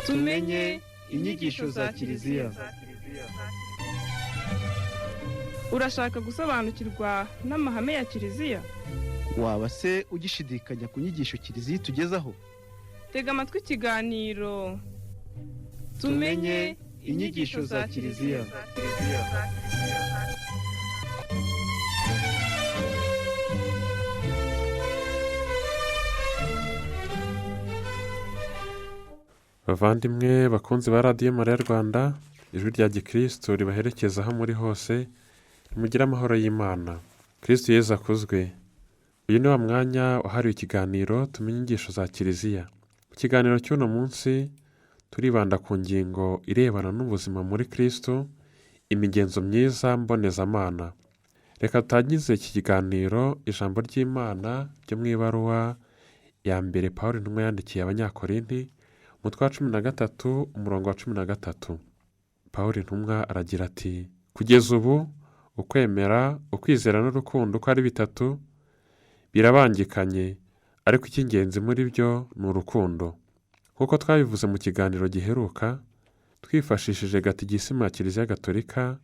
Tumenye inyigisho za Kiliziya. Urashaka gusobanukirwa n'amahame ya Kiliziya? Waba se ugishidikanya ku nyigisho Kiliziya itugezaho? Tega amatwi ikiganiro Tumenye inyigisho za Kiliziya. Bavandimwe bakunzi ba Radiyo Mariya Rwanda, ijwi rya gikirisitu ribaherekeza aho muri hose, nimugire amahoro y'Imana. Kirisitu Yezu akuzwe. Uyu ni wa mwanya wahariwe ikiganiro Tumenye inyigisho za Kiliziya. Mu kiganiro cy'uno munsi turibanda ku ngingo irebana n'ubuzima muri Kirisitu, imigenzo myiza mbonezamana. Reka dutangize iki kiganiro ijambo ry'Imana ryo mu ibaruwa ya mbere Pawulo intumwa yandikiye Abanyakorinti, umutwe wa 13 umurongo wa 13. Pawulo intumwa aragira ati: kugeza ubu ukwemera, ukwizera n'urukundo uko ari bitatu birabangikanye, ariko icy'ingenzi muri byo ni urukundo. Nk'uko twabivuze mu kiganiro giheruka, twifashishije Gatigisimu ya Kiliziya Gatolika,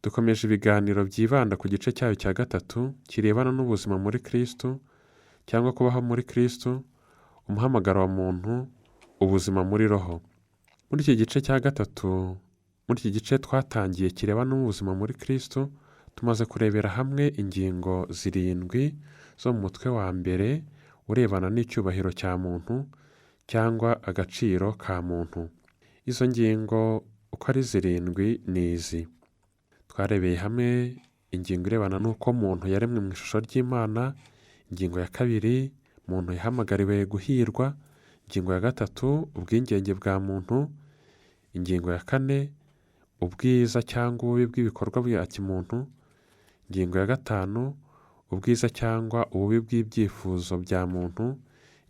dukomeje ibiganiro byibanda ku gice cyayo cya gatatu kirebana n'ubuzima muri Kirisitu cyangwa kubaho muri Kirisitu, umuhamagaro wa muntu, ubuzima muri roho. Muri iki gice cya gatatu, muri iki gice twatangiye kirebana n'ubuzima muri Kirisitu, tumaze kurebera hamwe ingingo zirindwi zo mu mutwe wa mbere urebana n'icyubahiro cya muntu cyangwa agaciro ka muntu. Izo ngingo uko ari zirindwi ni izi. Twarebeye hamwe ingingo irebana n'uko muntu yaremwe mu ishusho ry'Imana, ingingo ya kabiri muntu yahamagariwe guhirwa, ingingo ya gatatu ubwigenge bwa muntu, ingingo ya kane ubwiza cyangwa ububi bw'ibikorwa bya kimuntu, ingingo ya gatanu ubwiza cyangwa ububi bw'ibyifuzo bya muntu,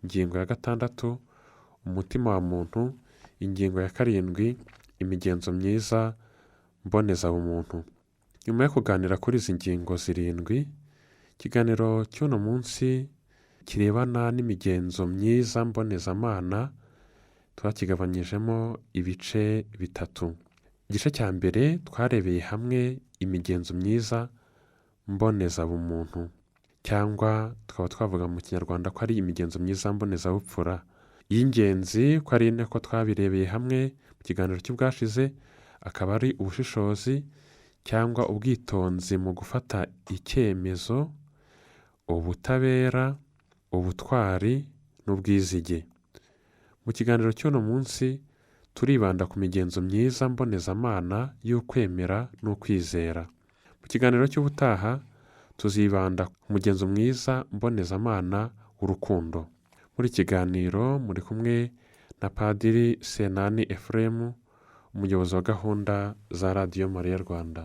ingingo ya gatandatu umutima wa muntu, ingingo ya karindwi imigenzo myiza mbonezabumuntu. Nyuma yo kuganira kuri izi ngingo zirindwi, ikiganiro cy'uno munsi kirebana n'imigenzo myiza mbonezamana twakigabanyijemo ibice bitatu. Igice cya mbere twarebeye hamwe imigenzo myiza mbonezabumuntu cyangwa tukaba twavuga mu Kinyarwanda ko ari imigenzo myiza mbonezabupfura. Iy'ingenzi ko ari ine ko twabirebeye hamwe mu kiganiro cy'ubwashize, akaba ari ubushishozi cyangwa ubwitonzi mu gufata icyemezo, ubutabera, ubutwari n'ubwizige. Mu kiganiro cy'uno munsi turibanda ku migenzo myiza mbonezamana y'ukwemera n'ukwizera. Mu kiganiro cy'ubutaha tuzibanda ku mugenzo mwiza mbonezamana w'urukundo. Muri iki kiganiro muri kumwe na Padiri Senani Ephrem, umuyobozi wa gahunda za Radiyo Mariya Rwanda.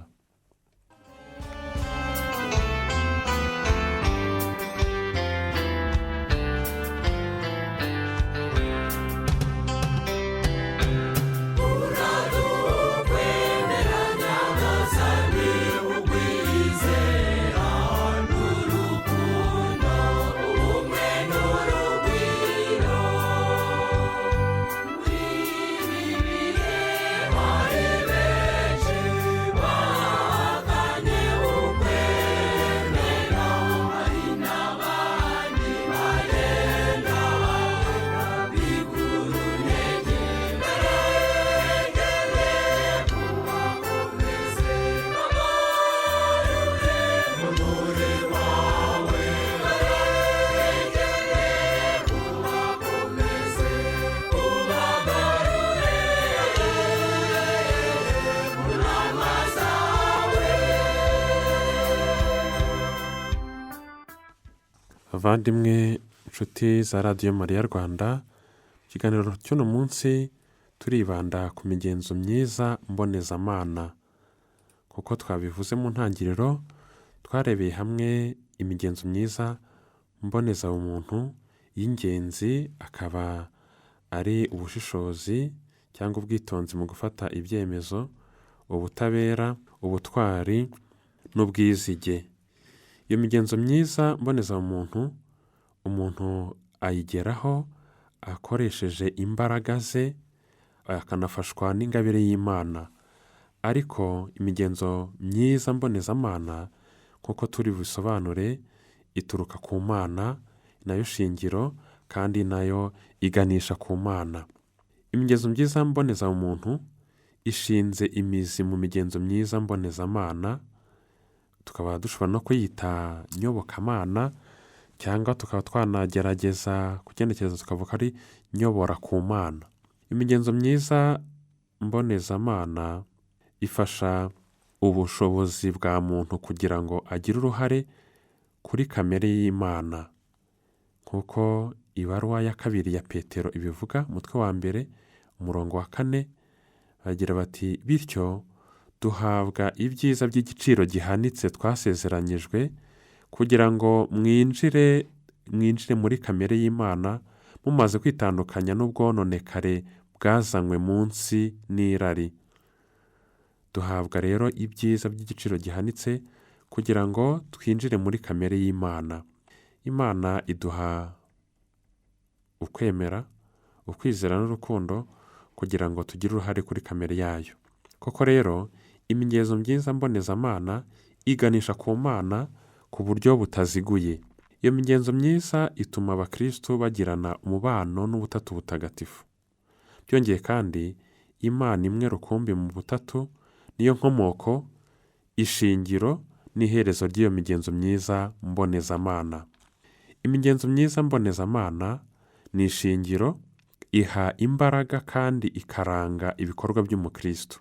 Bavandimwe inshuti za Radiyo Mariya Rwanda, mu kiganiro cy'uno munsi turibanda ku migenzo myiza mbonezamana. Kuko twabivuze mu ntangiriro, twarebeye hamwe imigenzo myiza mbonezabumuntu y'ingenzi, akaba ari ubushishozi cyangwa ubwitonzi mu gufata ibyemezo, ubutabera, ubutwari n'ubwizige. Iyo migenzo myiza mbonezabumuntu umuntu ayigeraho akoresheje imbaraga ze, akanafashwa n'ingabire y'Imana. Ariko imigenzo myiza mbonezamana nk'uko turi bubisobanure ituruka ku Mana, nayo shingiro kandi nayo iganisha ku Mana. Imigenzo myiza mbonezamuntu ishinze imizi mu migenzo myiza mbonezamana, tukaba dushobora no kuyita nyobokamana cyangwa tukaba twanagerageza kugenekereza tukavuga ko ari nyobora ku Mana. Imigenzo myiza mbonezamana ifasha ubushobozi bwa muntu kugira ngo agire uruhare kuri kamere y'Imana, nk'uko ibaruwa ya 2 ya Petero ibivuga, umutwe wa 1 umurongo wa 4, bagira bati bityo duhabwa ibyiza by'igiciro gihanitse twasezeranyijwe kugira ngo mwinjire muri kamere y'Imana mumaze kwitandukanya n'ubwononekare bwazanywe munsi n'irari. Duhabwa rero ibyiza by'igiciro gihanitse kugira ngo twinjire muri kamere y'Imana. Imana iduha ukwemera, ukwizera n'urukundo kugira ngo tugire uruhare kuri kamere yayo. Koko rero imigenzo myiza mbonezamana iganisha ku Mana ku buryo butaziguye. Iyo migenzo myiza ituma abakristo bagirana umubano n'Ubutatu Butagatifu. Byongeye kandi, Imana imwe rukumbi mu butatu niyo nkomoko, ishingiro n'iherezo ry'iyo migenzo myiza mbonezamana. Imigenzo myiza mbonezamana ni ishingiro, iha imbaraga kandi ikaranga ibikorwa by'umukristo.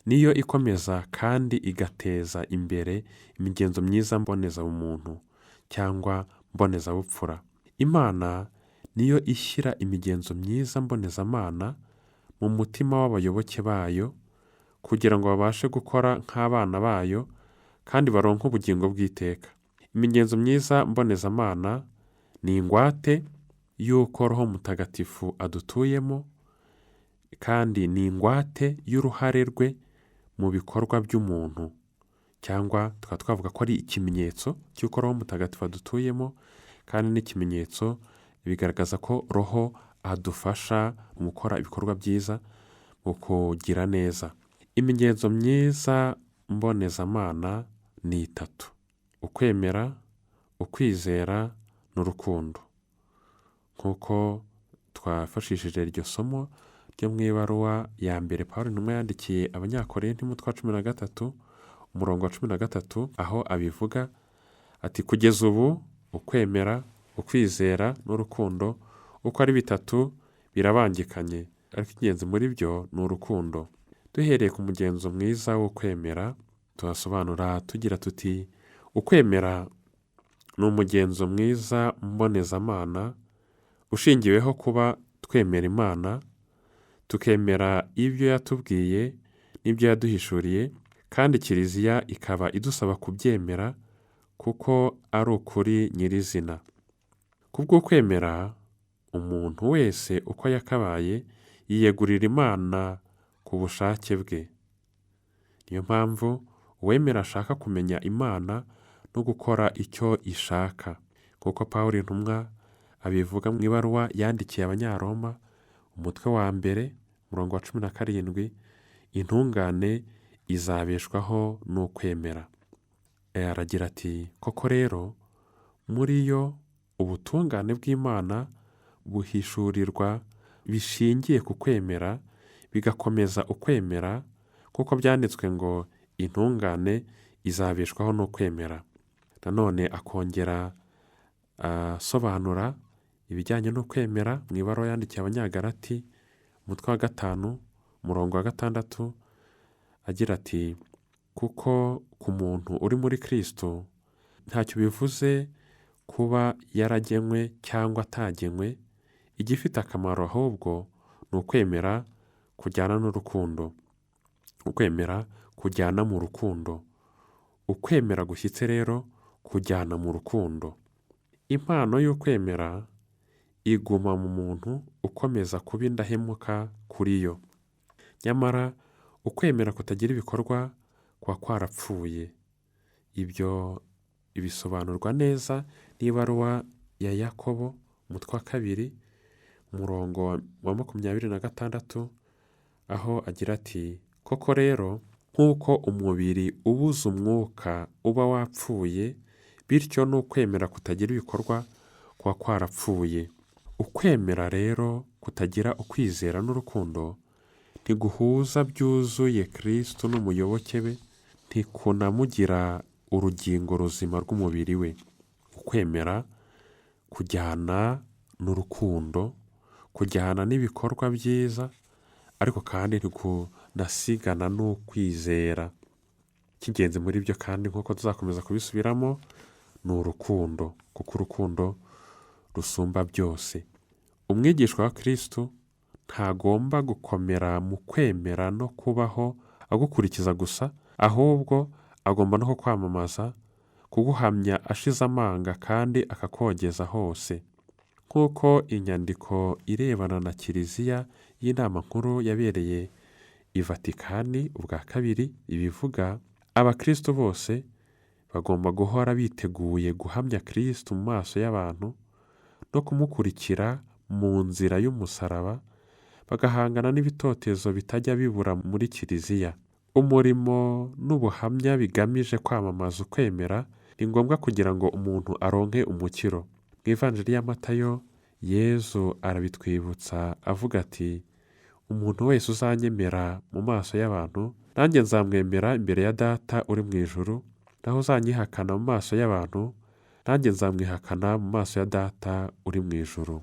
Niyo ikomeza kandi igateza imbere imigenzo myiza mbonezabumuntu cyangwa mbonezabupfura. Imana niyo ishyira imigenzo myiza mbonezamana mu mutima w'abayoboke bayo kugira ngo babashe gukora nk'abana bayo kandi baronke ubugingo bw'iteka. Imigenzo myiza mbonezamana ni ingwate y'uko Roho Mutagatifu adutuyemo kandi ni ingwate y'uruhare rwe mu bikorwa by'umuntu, cyangwa tukaba twavuga ko ari ikimenyetso cy'uko Roho Mutagatifu adutuyemo, kandi n'ikimenyetso bigaragaza ko Roho adufasha mu gukora ibikorwa byiza, mu kugira neza. Imigenzo myiza mbonezamana ni itatu: ukwemera, ukwizera n'urukundo. Nk'uko twafashishije iryo somo ryo mu ibaruwa ya 1 Pawulo intumwa yandikiye Abanyakorinti umutwe wa 13 umurongo wa 13, aho abivuga ati kugeza ubu ukwemera, ukwizera n'urukundo uko ari bitatu birabangikanye, ariko ingenzi muri byo ni urukundo. Duhereye ku mugenzo mwiza w'ukwemera, tuhasobanura tugira tuti ukwemera ni umugenzo mwiza mbonezamana ushingiweho kuba twemera Imana, tukemera ibyo yatubwiye n'ibyo yaduhishuriye, kandi Kiliziya ikaba idusaba kubyemera kuko ari ukuri nyirizina. Kubw'ukwemera, umuntu wese uko yakabaye yiyegurira Imana ku bushake bwe. Niyo mpamvu uwemera ashaka kumenya Imana no gukora icyo ishaka, kuko Pawulo intumwa abivuga mu ibaruwa yandikiye Abanyaroma umutwe wa 1 umurongo wa 17, intungane izabeshwaho n'ukwemera. Aragira ati koko rero muri yo ubutungane bw'Imana buhishurirwa bishingiye ku kwemera, bigakomeza ukwemera, kuko byanditswe ngo intungane izabeshwaho n'ukwemera. Nanone akongera asobanura ibijyanye no kwemera mu ibaruwa yandikiye Abanyagalati umutwe wa 5 umurongo wa 6, agira ati kuko ku muntu uri muri Kristo ntacyo bivuze kuba yaragenwe cyangwa atagenwe, igifite akamaro ahubwo ni ukwemera kujyana n'urukundo, ukwemera kujyana mu rukundo. Ukwemera gushyitse rero kujyana mu rukundo. Impano y'ukwemera iguma mu muntu ukomeza kuba indahemuka kuri yo. Nyamara ukwemera kutagira ibikorwa kuba kwarapfuye. Ibyo bisobanurwa neza n'ibaruwa ya Yakobo umutwe wa 2 umurongo wa 26, aho agira ati: koko rero nk'uko umubiri ubuze umwuka uba wapfuye, bityo n'ukwemera kutagira ibikorwa kuba kwarapfuye. Ukwemera rero kutagira ukwizera n'urukundo ntiguhuza byuzuye Kristo n'umuyoboke we, ntikunamugira urugingo ruzima rw'umubiri we. Ukwemera kujyana n'urukundo, kujyana n'ibikorwa byiza, ariko kandi ntikunasigana n'ukwizera. Icy'ingenzi muri byo kandi nk'uko tuzakomeza kubisubiramo ni urukundo, kuko urukundo rusumba byose. Umwigishwa wa Kristo ntagomba gukomera mu kwemera no kubaho agukurikiza gusa, ahubwo agomba no kukwamamaza, kuguhamya ashize amanga kandi akakogeza hose. Nk'uko inyandiko irebana na Kiliziya y'inama nkuru yabereye i Vatikani ubwa kabiri ibivuga, abakristo bose bagomba guhora biteguye guhamya Kristo mu maso y'abantu no kumukurikira mu nzira y'umusaraba, bagahangana n'ibitotezo bitajya bibura muri Kiliziya. Umurimo n'ubuhamya bigamije kwamamaza ukwemera ni ngombwa kugira ngo umuntu aronke umukiro. Mu Ivanjiri ya Matayo, Yezu arabitwibutsa avuga ati: umuntu wese uzanyemera mu maso y'abantu, nanjye nzamwemera imbere ya Data uri mu ijuru, naho uzanyihakana mu maso y'abantu, nanjye nzamwihakana mu maso ya Data uri mu ijuru.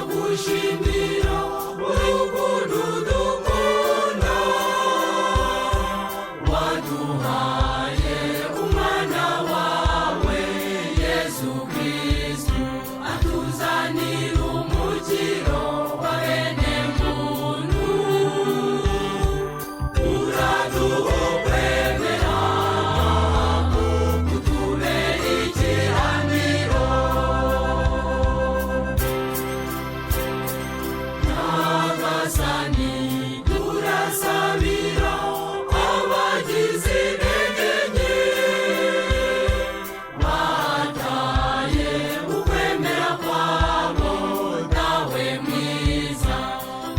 Turagushimira urukundo dukunda, waduhaye umwana wawe Yezu Kristu, atuzanira umukiro wa bene muntu. Uraduha ukwemera, utubera igihaniro. Nyagasani, turasabira abagize intege nke, bataye ukwemera kwabo. Dawe mwiza,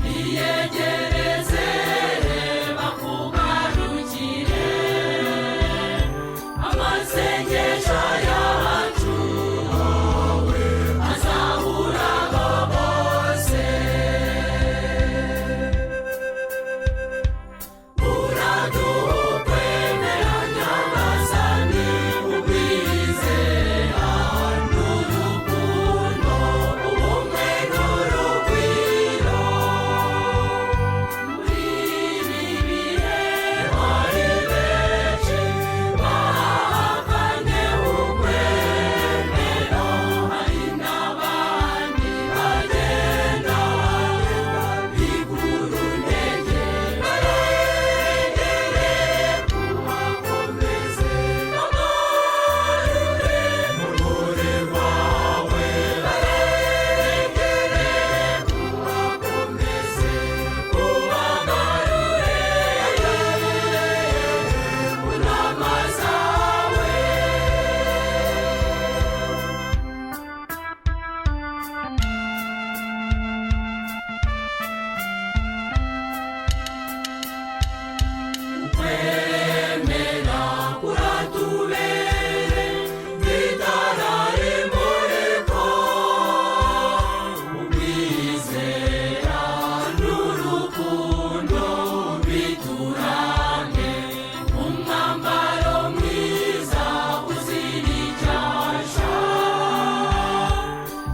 biyegereze bakugarukire, amasengesho yacu azahura abo bose. Uraduha ukwemera Nyagasani, ukwizera n'urukundo, ubumwe n'urugwiro. Muri ibi bihe hari benshi bahakanye ukwemera, hari n'abandi bagenda bigura intege. Barengere ubakomeze, bagarure mu rwuri rwawe. Barengere ubakomeze, ubagarure mu nama zawe. Ukwemera kuratubere itara rimurika, ukwizera n'urukundo biturange, umwambaro mwiza uzira icyasha.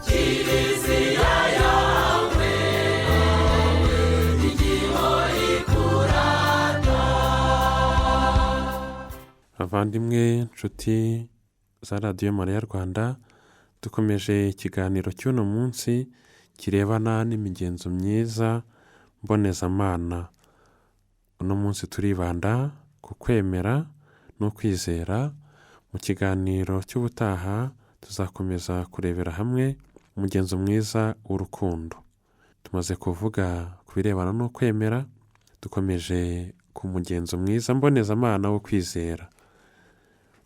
Kiliziya yawe igihora ikurata. Bavandimwe, nshuti za Radiyo Mariya Rwanda, dukomeje ikiganiro cy'uno munsi kirebana n'imigenzo myiza mbonezamana. Uno munsi turibanda ku kwemera no kwizera. Mu kiganiro cy'ubutaha tuzakomeza kurebera hamwe umugenzo mwiza w'urukundo. Tumaze kuvuga ku birebana n'ukwemera, dukomeje ku mugenzo mwiza mbonezamana wo kwizera.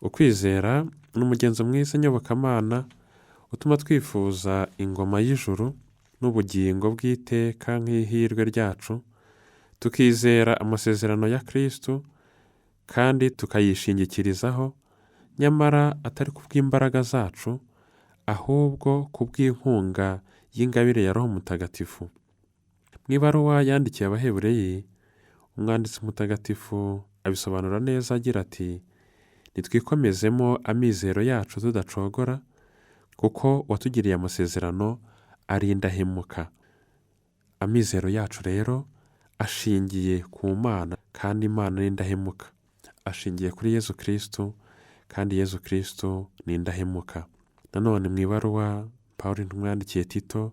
Ukwizera ni umugenzo mwiza nyobokamana utuma twifuza ingoma y'ijuru n'ubugingo bw'iteka nk'ihirwe ryacu, tukizera amasezerano ya Kristu kandi tukayishingikirizaho, nyamara atari kubw'imbaraga zacu, ahubwo kubw'inkunga y'ingabire ya Roho Mutagatifu. Mu ibaruwa yandikiye Abahebureyi, umwanditsi mutagatifu abisobanura neza agira ati nitwikomezemo amizero yacu tudacogora, kuko watugiriye amasezerano ari indahemuka. Amizero yacu rero ashingiye ku Mana kandi Imana ni indahemuka. Ashingiye kuri Yezu Kristu kandi Yezu Kristu ni indahemuka. Nanone mu ibaruwa Pawulo intumwa yandikiye Tito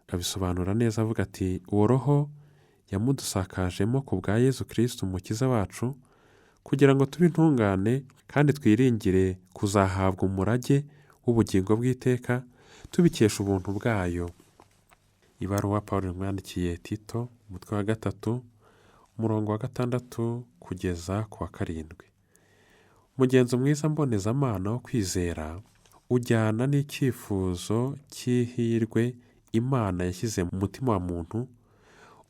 abisobanura neza avuga ati uwo roho yamudusakajemo ku bwa Yezu Kristu umukiza wacu, kugira ngo tube intungane kandi twiringire kuzahabwa umurage w'ubugingo bw'iteka tubikesha ubuntu bwayo. Ibaruwa Pawulo intumwa yandikiye Tito umutwe wa 3 umurongo wa 6 kugeza ku wa 7. Umugenzo mwiza mbonezamana wo kwizera ujyana n'icyifuzo cy'ihirwe Imana yashyize mu mutima wa muntu,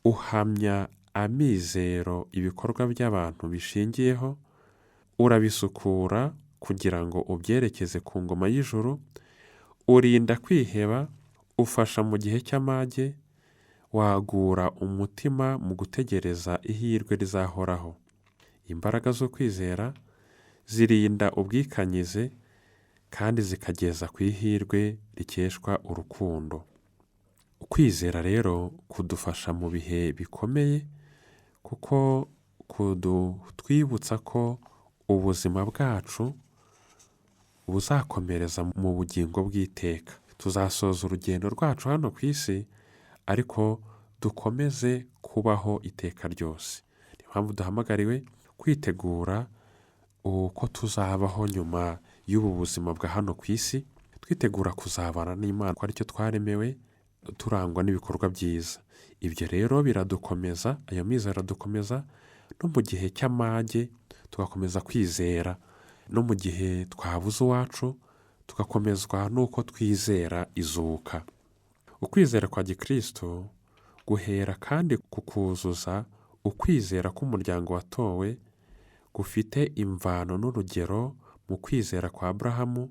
uhamya amizero ibikorwa by'abantu bishingiyeho, urabisukura kugira ngo ubyerekeze ku ngoma y'ijuru, urinda kwiheba, ufasha mu gihe cy'amage, wagura umutima mu gutegereza ihirwe rizahoraho. Imbaraga zo kwizera zirinda ubwikanyize kandi zikageza ku ihirwe rikeshwa urukundo. Ukwizera rero kudufasha mu bihe bikomeye, kuko kutwibutsa ko ubuzima bwacu buzakomereza mu bugingo bw'iteka. Tuzasoza urugendo rwacu hano ku isi, ariko dukomeze kubaho iteka ryose. Niyo mpamvu duhamagariwe kwitegura uko tuzabaho nyuma y'ubu buzima bwa hano ku isi, twitegura kuzabana n'Imana ko aricyo twaremewe, turangwa n'ibikorwa byiza. Ibyo rero biradukomeza, ayo mizero aradukomeza no mu gihe cy'amage tugakomeza kwizera, no mu gihe twabuze uwacu tugakomezwa n'uko twizera izuka. Ukwizera kwa Gikristo guhera kandi kukuzuza ukwizera k'umuryango watowe, gufite imvano n'urugero mu kwizera kwa Aburahamu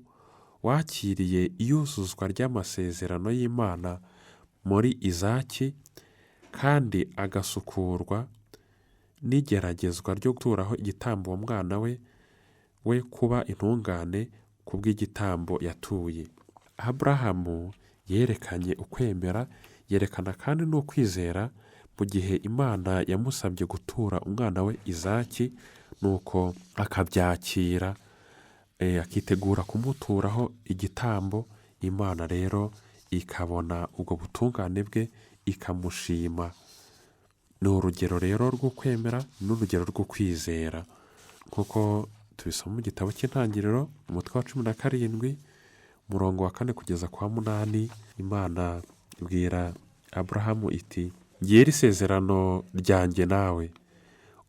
wakiriye iyuzuzwa ry'amasezerano y'Imana muri Izaki, kandi agasukurwa n'igeragezwa ryo guturaho igitambo uwo mwana we kuba intungane kubw'igitambo yatuye. Aburahamu yerekanye ukwemera, yerekana kandi n'ukwizera mu gihe Imana yamusabye gutura umwana we Izaki, nuko akabyakira, akitegura kumuturaho igitambo. Imana rero ikabona ubwo butungane bwe ikamushima. Ni urugero rero rwo kwemera n'urugero rwo kwizera, nk'uko tubisoma mu gitabo cy'Intangiriro umutwe wa 17 umurongo wa 4 kugeza ku wa 8. Imana ibwira Aburahamu iti ngiri isezerano ryanjye nawe,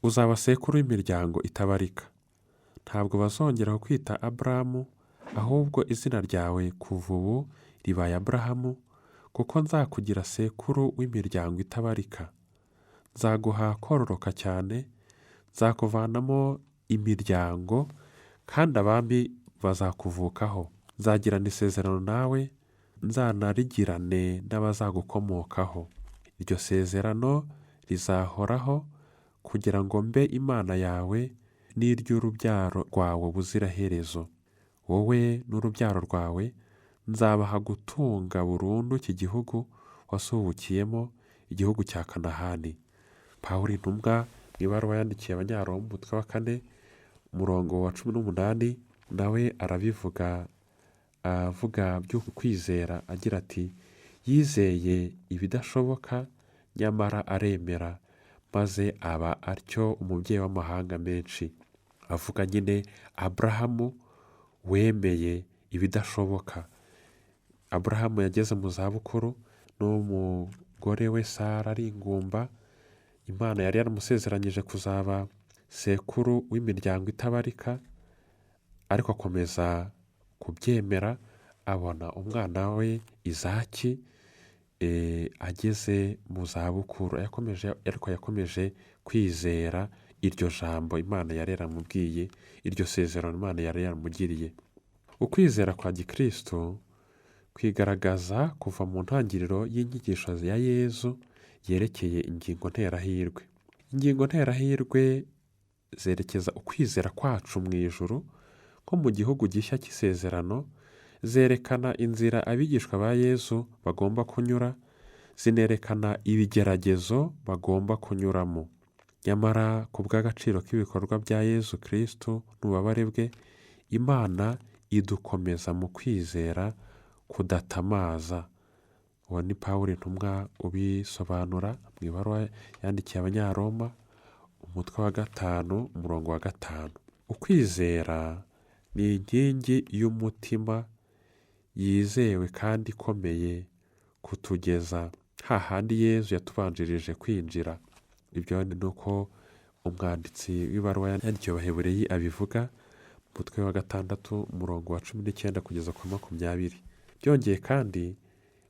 uzaba sekuru w'imiryango itabarika. Ntabwo bazongera kwita Aburahamu, ahubwo izina ryawe kuva ubu ribaye Aburahamu, kuko nzakugira sekuru w'imiryango itabarika. Nzaguha kororoka cyane, nzakuvanamo imiryango, kandi abami bazakuvukaho. Nzagirana isezerano nawe, nzanarigirane n'abazagukomokaho. Iryo sezerano rizahoraho kugira ngo mbe Imana yawe n'iry'urubyaro rwawe ubuziraherezo. Wowe n'urubyaro rwawe nzabaha gutunga burundu iki gihugu wasuhukiyemo, igihugu cya Kanahani. Pawulo intumwa mu ibaruwa yandikiye Abanyaroma umutwe wa 4 umurongo wa 18 nawe arabivuga, avuga byo kwizera agira ati yizeye ibidashoboka nyamara aremera, maze aba atyo umubyeyi w'amahanga menshi. Avuga nyine Aburahamu Wemeye ibidashoboka. Aburahamu yageze mu zabukuru n'umugore we Sara ari ingumba. Imana yari yaramusezeranyije kuzaba sekuru w'imiryango itabarika, ariko akomeza kubyemera, abona umwana we Izaki ageze mu zabukuru. Ariko yakomeje kwizera iryo jambo Imana yari yaramubwiye, iryo sezerano Imana yari yaramugiriye. Ukwizera kwa gikristo kwigaragaza kuva mu ntangiriro y'inyigisho ya Yezu yerekeye ingingo nterahirwe. Ingingo nterahirwe zerekeza ukwizera kwacu mu ijuru nko mu gihugu gishya cy'isezerano, zerekana inzira abigishwa ba Yezu bagomba kunyura, zinerekana ibigeragezo bagomba kunyuramo. Nyamara ku bw'agaciro k'ibikorwa bya Yezu Kristo n'ububabare bwe, Imana idukomeza mu kwizera kudatamaza. Uwo ni Pawulo intumwa ubisobanura mu ibaruwa yandikiye Abanyaroma, umutwe wa 5 umurongo wa 5. Ukwizera ni inkingi y'umutima yizewe kandi ikomeye kutugeza hahandi Yezu yatubanjirije kwinjira. Ibyo ni uko umwanditsi w'ibaruwa yandikiwe Abahebureyi abivuga, umutwe wa 6 umurongo wa 19 kugeza ku 20. Byongeye kandi,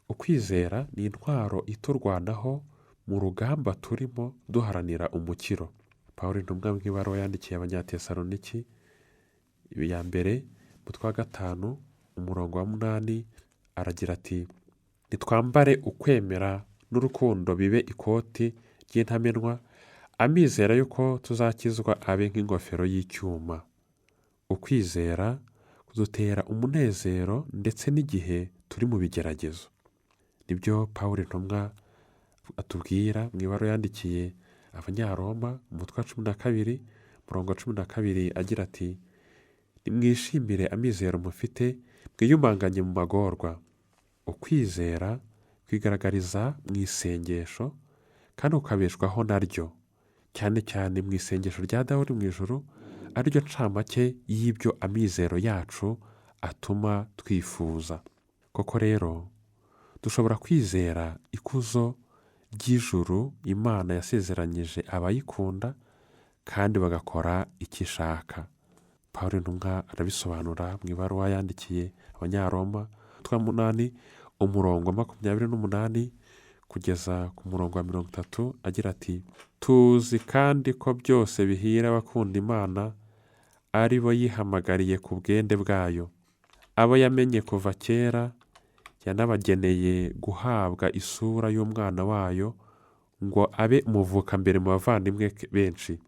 ukwizera ni intwaro iturwanaho mu rugamba turimo duharanira umukiro. Pawulo intumwa mu ibaruwa yandikiye Abanyatesaloniki ya mbere, umutwe wa 5 umurongo wa 8, aragira ati: nitwambare ukwemera n'urukundo bibe ikoti ry'intamenwa, amizero y'uko tuzakizwa abe nk'ingofero y'icyuma. Ukwizera kudutera umunezero ndetse n'igihe turi mu bigeragezo. Nibyo Pawulo intumwa atubwira mu ibaruwa yandikiye Abanyaroma, umutwe wa 12 umurongo wa 12, agira ati: nimwishimire amizero mufite, mwiyumanganye mu magorwa. Ukwizera kwigaragariza mu isengesho kandi ukabeshwaho naryo, cyane cyane mu isengesho rya Dawe uri mu ijuru, ariryo ncamake y'ibyo amizero yacu atuma twifuza. Koko rero dushobora kwizera ikuzo ry'ijuru Imana yasezeranyije abayikunda kandi bagakora icyo ishaka. Pawulo intumwa arabisobanura mu ibaruwa yandikiye Abanyaroma, umutwe wa 8 umurongo wa 28 kugeza ku murongo wa 30, agira ati: tuzi kandi ko byose bihira abakunda Imana, ari bo yihamagariye ku bwende bwayo. Abo yamenye kuva kera yanabageneye guhabwa isura y'umwana wayo, ngo abe umuvukambere mu bavandimwe benshi.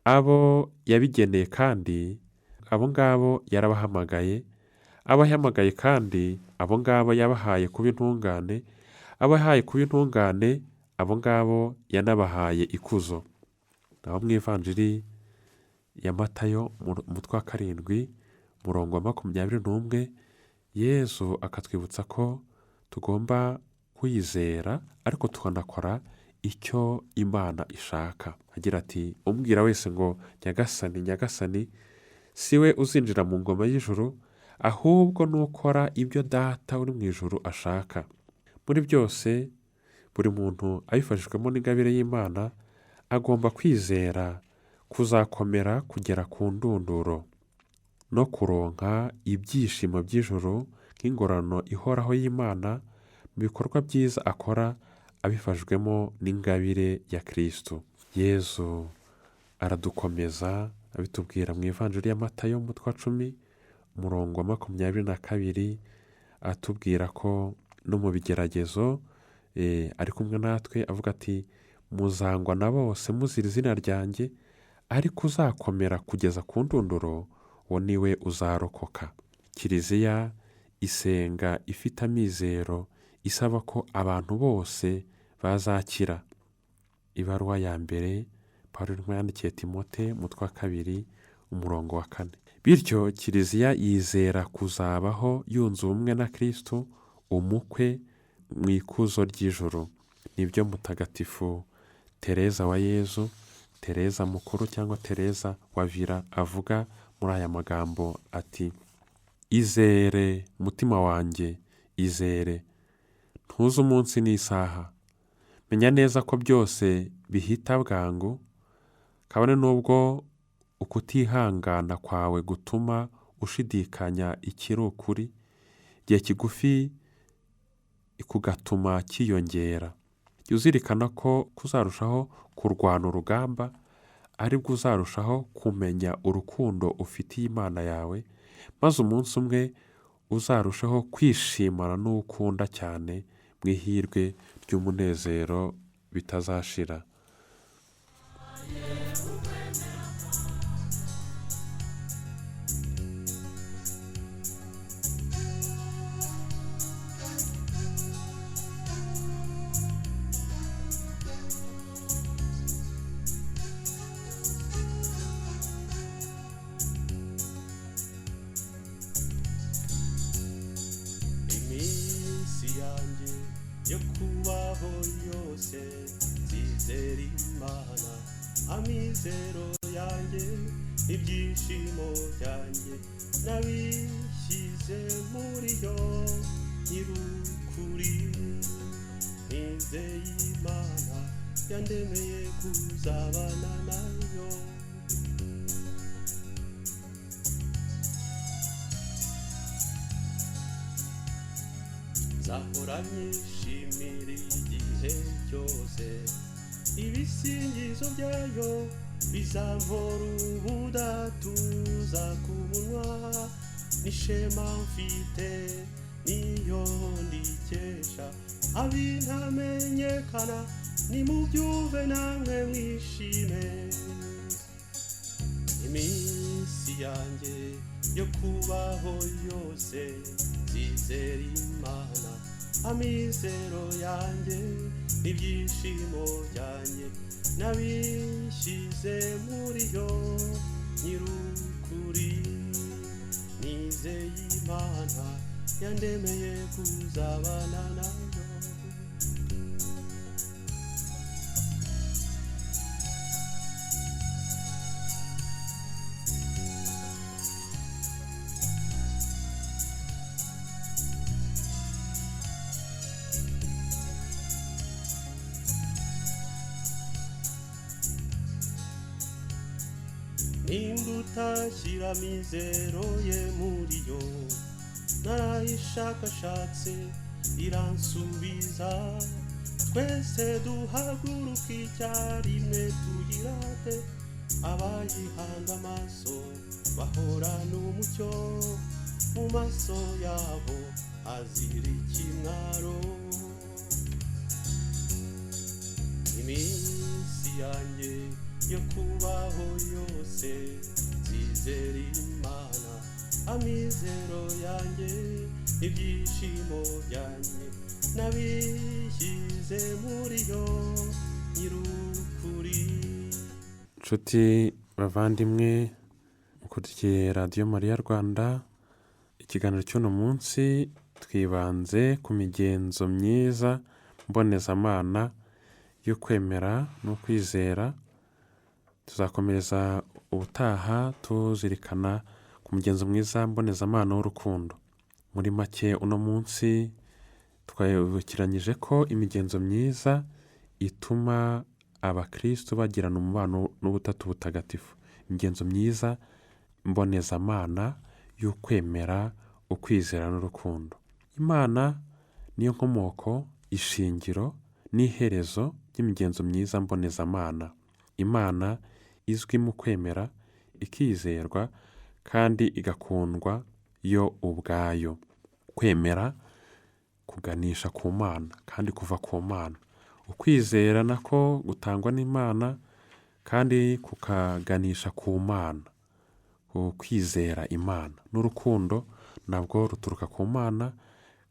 Abo yabigeneye kandi abo ngabo yarabahamagaye, abo yahamagaye kandi abo ngabo yabahaye kuba intungane, abo yahaye kuba intungane abo ngabo yanabahaye ikuzo. Naho mu ivanjiri ya Matayo umutwe wa 7 umurongo wa 21, Yezu akatwibutsa ko tugomba kwizera ariko tukanakora icyo Imana ishaka. Agira ati: umbwira wese ngo Nyagasani, Nyagasani, si we uzinjira mu ngoma y'ijuru, ahubwo n'ukora ibyo Data uri mu ijuru ashaka. Muri byose, buri muntu abifashijwemo n'ingabire y'Imana agomba kwizera kuzakomera kugera ku ndunduro no kuronka ibyishimo by'ijuru nk'ingororano ihoraho y'Imana mu bikorwa byiza akora abifashijwemo n'ingabire ya Kristo. Yezu aradukomeza abitubwira mu ivanjiri ya Matayo umutwe wa 10 umurongo wa 22, atubwira ko no mu bigeragezo ari kumwe natwe, avuga ati: muzangwa na bose muzira izina ryanjye, ariko uzakomera kugeza ku ndunduro uwo ni we uzarokoka. Kiliziya isenga ifite amizero isaba ko abantu bose bazakira. Ibaruwa ya mbere Pawulo intumwa yandikiye Timote umutwe wa 2 umurongo wa 4. Bityo Kiliziya yizera kuzabaho yunze ubumwe na Kristo umukwe mu ikuzo ry'ijuru. Nibyo Mutagatifu Tereza wa Yezu, Tereza mukuru cyangwa Tereza wa Vila avuga muri aya magambo ati: Izere mutima wanjye, izere, ntuze umunsi n'isaha. Menya neza ko byose bihita bwangu, kabone n'ubwo ukutihangana kwawe gutuma ushidikanya ikiri ukuri, igihe kigufi kugatuma cyiyongera. Jya uzirikana ko kuzarushaho kurwana urugamba aribwo uzarushaho kumenya urukundo ufitiye Imana yawe, maze umunsi umwe uzarushaho kwishimana n'uwo ukunda cyane mu ihirwe ry'umunezero bitazashira. Iminsi yanjye yo kubaho yose nzizera Imana, amizero yanjye ibyishimo byanjye nabishyize muri yo nyir'ukuri. Nizeye Imana yandemeye kuzabana nayo. Nzahora nyishimira igihe cyose, ibisingizo byayo bizampora ubudatuza ku munwa, n'ishema mfite niyo ndikesha, abintamenyekana nimubyumve namwe mwishime. Iminsi yanjye yo kubaho yose nzizera Imana, amizero yanjye n'ibyishimo byanjye nabishyize muri yo nyir'ukuri. Nizeye Imana yandemeye kuzabana nayo. Nimba utashyira amizero ye muri yo, narayishakashatse iransubiza. Twese duhaguruke icyarimwe tuyirate, abayihanga amaso bahorana umucyo, mu maso yabo azira ikimwaro. Iminsi yanjye yo kubaho yose nzizera Imana, amizero yanjye ibyishimo byanjye nabishyize muri yo nyir'ukuri. Nshuti bavandimwe mukurikiye Radiyo Mariya Rwanda, ikiganiro cy'uno munsi twibanze ku migenzo myiza mbonezamana yo kwemera no kwizera. Tuzakomereza ubutaha tuzirikana ku mugenzo mwiza mbonezamana w'urukundo. Muri make uno munsi twibukiranyije ko imigenzo myiza ituma abakristo bagirana umubano n'ubutatu butagatifu. Imigenzo myiza mbonezamana y'ukwemera, ukwizera n'urukundo. Imana niyo nkomoko, ishingiro n'iherezo ry'imigenzo myiza mbonezamana. Imana izwi mu kwemera, ikizerwa kandi igakundwa yo ubwayo. Kwemera kuganisha ku Mana kandi kuva ku Mana. Ukwizera nako gutangwa n'Imana kandi kukaganisha ku Mana. Ukwizera Imana n'urukundo nabwo ruturuka ku Mana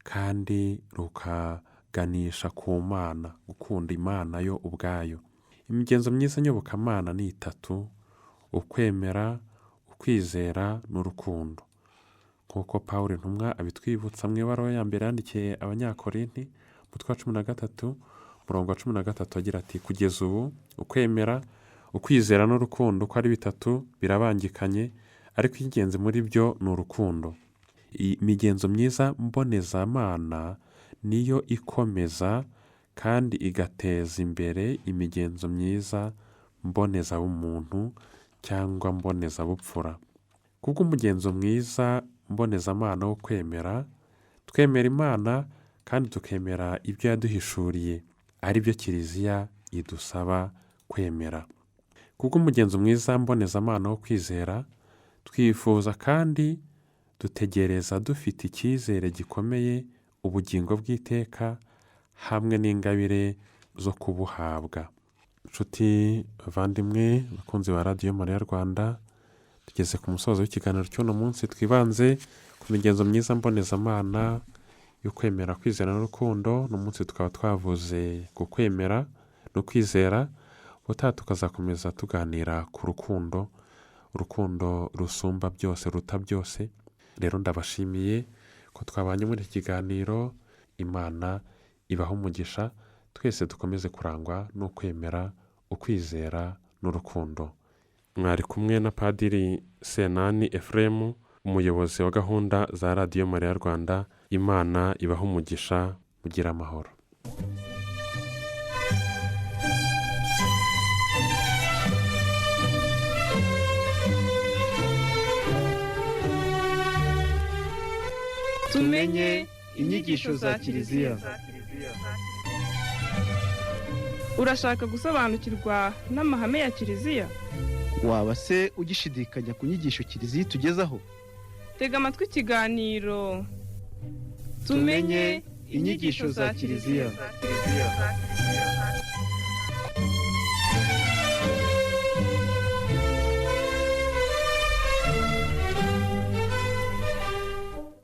kandi rukaganisha ku Mana, gukunda Imana yo ubwayo. Imigenzo myiza nyobokamana ni itatu: ukwemera, ukwizera n'urukundo. Nk'uko Pawulo intumwa abitwibutsa mu ibaruwa ya mbere yandikiye Abanyakorinti, umutwe wa 13, umurongo wa 13 agira ati: kugeza ubu ukwemera, ukwizera n'urukundo uko ari bitatu birabangikanye, ariko icy'ingenzi muri byo ni urukundo. Imigenzo myiza mbonezamana niyo ikomeza kandi igateza imbere imigenzo myiza mbonezabumuntu cyangwa mbonezabupfura. Kubw'umugenzo mwiza mbonezamana wo kwemera, twemera Imana kandi tukemera ibyo yaduhishuriye, ari byo Kiliziya idusaba kwemera. Kubw'umugenzo mwiza mbonezamana wo kwizera, twifuza kandi dutegereza dufite icyizere gikomeye ubugingo bw'iteka hamwe n'ingabire zo kubuhabwa. Nshuti bavandimwe, bakunzi ba Radiyo Mariya Rwanda, tugeze ku musozo w'ikiganiro cy'uno munsi twibanze ku migenzo myiza mbonezamana yo kwemera, kwizera n'urukundo. Uno munsi tukaba twavuze ku kwemera no kwizera, ubutaha tukazakomeza tuganira ku rukundo, urukundo rusumba byose, ruta byose. Rero ndabashimiye ko twabanye muri iki kiganiro, Imana ibahe umugisha, twese dukomeze kurangwa no kwemera, ukwizera n'urukundo. Mwari kumwe na Padiri Senani Ephrem, umuyobozi wa gahunda za Radiyo Mariya Rwanda. Imana ibahe umugisha, mugire amahoro. Tumenye inyigisho za Kiliziya. Urashaka gusobanukirwa n'amahame ya Kiliziya? Waba se ugishidikanya ku nyigisho Kiliziya itugezaho? Tega amatwi ikiganiro Tumenye inyigisho za Kiliziya.